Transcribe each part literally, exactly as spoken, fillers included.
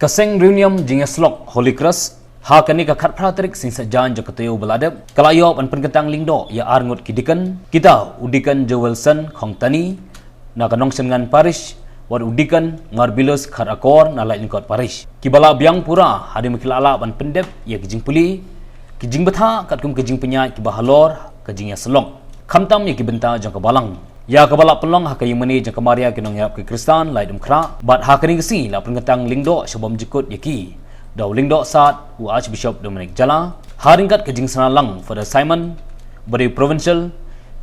Ka seng riewniam jingïasyllok Holy Cross ha kane ka khatphra tarik Sngi Saitjaiñ jong ka taïew ba la dep ka la ïoh ban pynkyntang lyngdoh ïa arngut ki deacon, kita u Deacon Joelson Khongtani na ka Nongshynrang Parish, wat u Deacon Ngarbilus Kharakor na Laityngkot Parish. Kiba la biang pura hadien ba ki la lah ban pyndep ïa ki jingpule, ki jingbthah katkum ki jingpynïaid kiba halor ka jingïasyllok, khamtam ïa ki bynta jong ka balang. Ïa kaba la pynlong ha ka ïingmane jong ka Maria ki nongïarap ki Khristan Laitumkhrah, bad ha kane ka sngi la pynkyntang lyngdoh sha bymjukut ïa ki da u Lyngdoh Sad u Archbishop Dominic Jala, ha ryngkat ka jingsngew lang Father Simon, ba dei Provincial,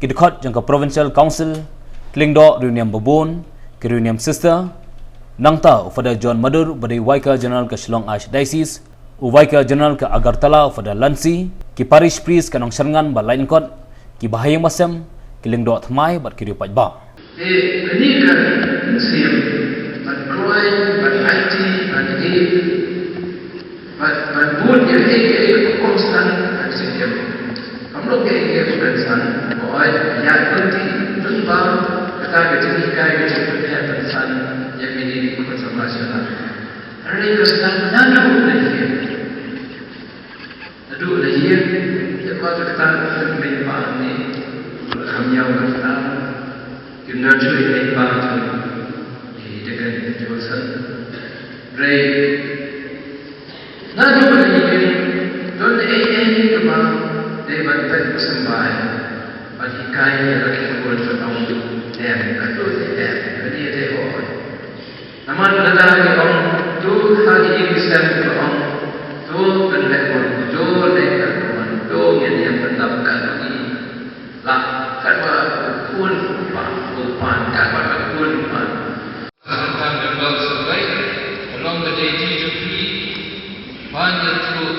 ki dkhot jong ka Provincial Council, ki lyngdoh riewniam babun, ki riewniam sister, nangta u Father John Madur ba dei Vicar General ka Shillong Archdiocese, u Vicar General ka Agartala u Father Lancy, ki Parish Priest ka Nongshynrang bad Laityngkot, ki bahaïing bahasem, ki lyngdoh thymmai bad ki riew paidbah. Te kane ka mynsiem ban kloi, ban aiti, ban ïeit, ban, ban bud ïa kaei kaei kaba kongsan ha ka jingim. Kam dei kaei kaei kaba kongsan, ba oi ïa ka lynti lyngba kata ka jinghikai, ka jingpynhikai kongsan ïa kine ki khun samla shylla. Hynrei ka sdang naduh la ïing. Naduh la ïing, ïa kata ka kynmaw ba ne, kham ïaw kata, kim nang shu ïa ba tu, ïa ka jingkynmaw san. Hynrei naduh la ïing, don ei ei kaba dei ban peit symbai, ban hikai ïa la ki khun jong u, em, naduh te em, naduh te hoi. Namar lada ngi ong, to ha ki ïing ki sem ki ong, to pynlehbor, to leh ka kuman, to ngin ïa pyndap ka ngi. Lah, katba u khun u pan, u pan, katba u khun u pan. Tang da lok subai, ka long ka dei ti jong phi, ban ïathuh,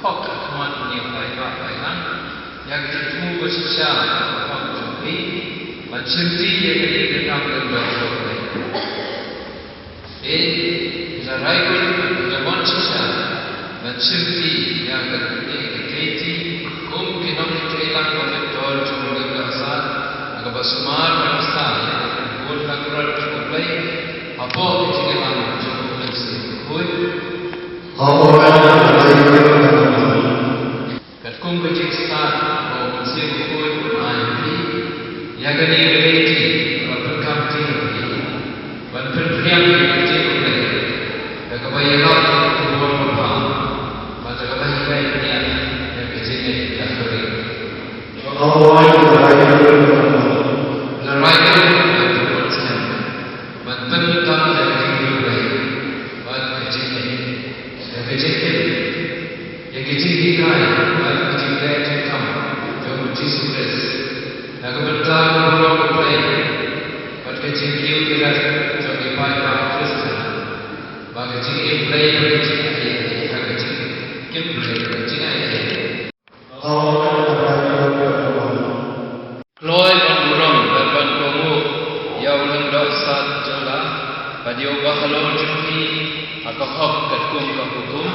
hok ka kuman ïa bai ba bai lang. Ïa ka jingthmu ba shisha ka hok jong phi, ban shimti ïa kane ka kam lyngdoh jong phi. Te, la rai kut, ban da mon shisha, ban shimti ïa kane ka lynti, kum ki nongtrei lang ba myntoi jong ka Kynrad, ha kaba sumar ban sa ïa ka bun ka kyrdan jong U Blei, hapoh ka jingïalam jong U Mynsiem Bakhuid. Katkum ka jingstad ba U Mynsiem Bakhuid un ai ha phi, ïa kane ka lynti, ba pynkham ïa phi, ban pynphriang ïa ka jingpynlong, da kaba ïarap ïa ka bor ka bha, bad da kaba hikai bniat ïa ka jingngeit Katholik. La rai kut ïa ka bor snem, ban pyndonkam ïa ka jingïeit, bad ka jingngeit, ïa ka jingngeit. Ïa ka jinghikai bad ka jingtrei jingkham jong U Jisu Khrist na ka bynta ka burom U Blei bad ka jingkiew kyrdan jong ki paidbah Khristan, bad ka jingim Blei bad ka jingaiei ha ka jingim Blei bad ka jingaiei. Kloi ban burom bad ban kohnguh ïa u Lyngdoh Sad jong la, bad ïa u bahalor jong phi, ha ka hok katkum ka hukum.